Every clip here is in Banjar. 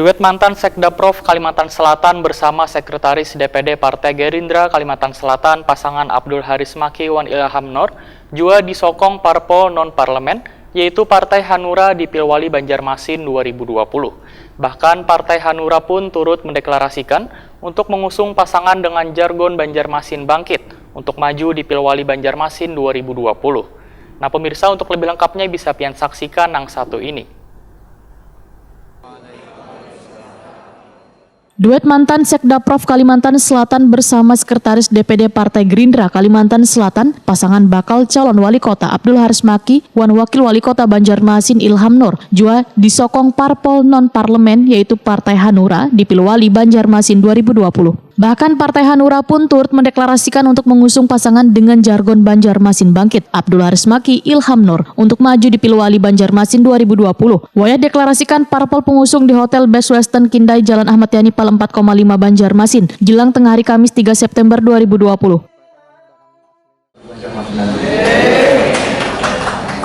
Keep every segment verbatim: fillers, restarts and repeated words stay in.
Duet mantan Sekdaprov Kalimantan Selatan bersama Sekretaris D P D Partai Gerindra Kalimantan Selatan pasangan Abdul Haris Maki wan Ilham Nur jua disokong parpol non-parlemen, yaitu Partai Hanura di Pilwali Banjarmasin dua ribu dua puluh. Bahkan Partai Hanura pun turut mendeklarasikan untuk mengusung pasangan dengan jargon Banjarmasin Bangkit untuk maju di Pilwali Banjarmasin dua ribu dua puluh. Nah, pemirsa, untuk lebih lengkapnya bisa pian saksikan nang satu ini. Duet mantan Sekdaprov Kalimantan Selatan bersama Sekretaris D P D Partai Gerindra Kalimantan Selatan, pasangan bakal calon wali kota Abdul Haris Maki wan wakil wali kota Banjarmasin Ilham Nur jua disokong parpol non-parlemen, yaitu Partai Hanura di Pilwali Banjarmasin dua ribu dua puluh. Bahkan Partai Hanura pun turut mendeklarasikan untuk mengusung pasangan dengan jargon Banjarmasin Bangkit, Abdul Haris Maki, Ilham Nur, untuk maju di Pilwali Banjarmasin dua ribu dua puluh. Wayah deklarasikan parpol pengusung di Hotel Best Western Kindai, Jalan Ahmad Yani Pal empat koma lima, Banjarmasin, jelang tengah hari Kamis tiga September dua ribu dua puluh.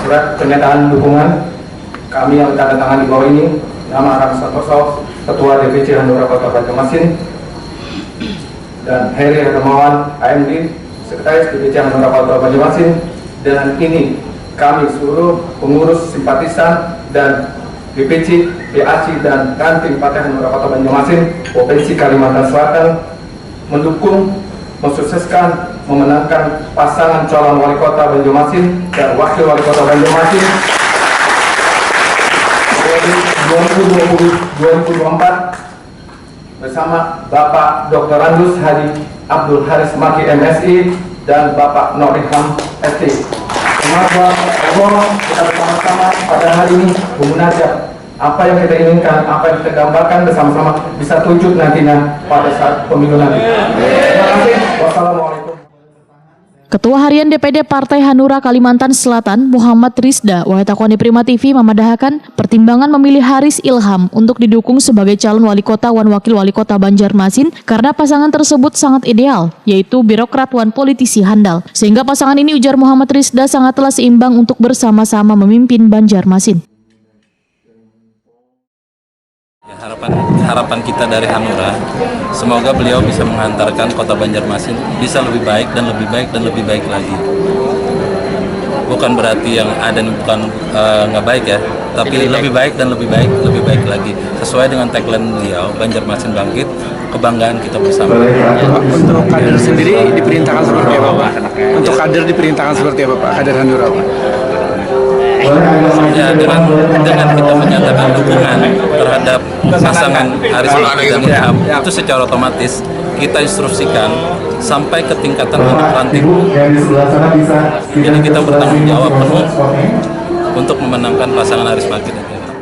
Surat pernyataan dukungan kami yang tanda tangan di bawah ini, nama Aram Santoso, Ketua D P C Hanura Kota Banjarmasin, dan Heri Hermawan, A M D, Sekretaris D P C Hanura Kota Banjarmasin. Dengan ini, kami seluruh pengurus, simpatisan, dan D P C, P A C, dan ranting Partai Hanura Kota Banjarmasin, Provinsi Kalimantan Selatan, mendukung, mensukseskan, memenangkan pasangan calon wali kota Banjarmasin dan wakil wali kota Banjarmasin periode dua ribu dua puluh dua ribu dua puluh empat bersama Bapak Doktorandus Haji Abdul Haris Maki, M Si, dan Bapak Nur Ilham, S T. Semoga Allah kita bersama-sama pada hari ini memunajat apa yang kita inginkan, apa yang kita gambarkan bersama-sama bisa terwujud nantinya pada saat pemilu nanti. Terima kasih. Wassalamualaikum. Ketua Harian D P D Partai Hanura Kalimantan Selatan, Muhammad Rizda, wayah takuani Prima T V mamadahakan pertimbangan memilih Haris Ilham untuk didukung sebagai calon wali kota wan wakil wali kota Banjarmasin karena pasangan tersebut sangat ideal, yaitu birokrat wan politisi handal. Sehingga pasangan ini, ujar Muhammad Rizda, sangatlah seimbang untuk bersama-sama memimpin Banjarmasin. Ya, harapan harapan kita dari Hanura, semoga beliau bisa mengantarkan kota Banjarmasin bisa lebih baik dan lebih baik dan lebih baik lagi. Bukan berarti yang ada ini bukan eh, nggak baik ya, tapi lebih baik dan lebih baik, lebih baik lagi. Sesuai dengan tagline beliau, Banjarmasin Bangkit, kebanggaan kita bersama. Untuk kader sendiri diperintahkan seperti apa, Pak? Untuk kader diperintahkan seperti apa, Pak? Kader Hanura, Pak? Ya, dengan dengan kita menyatakan dukungan terhadap pasangan Haris Maki dan Ilham, itu secara otomatis kita instruksikan sampai ke tingkatan anak ranting. Jadi kita bertanggung jawab penuh untuk memenangkan pasangan Haris Maki dan Ilham.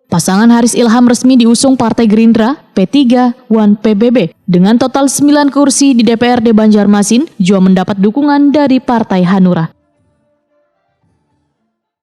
Pasangan Haris Ilham resmi diusung Partai Gerindra, P tiga, wan P B B dengan total sembilan kursi di D P R D Banjarmasin jua mendapat dukungan dari Partai Hanura.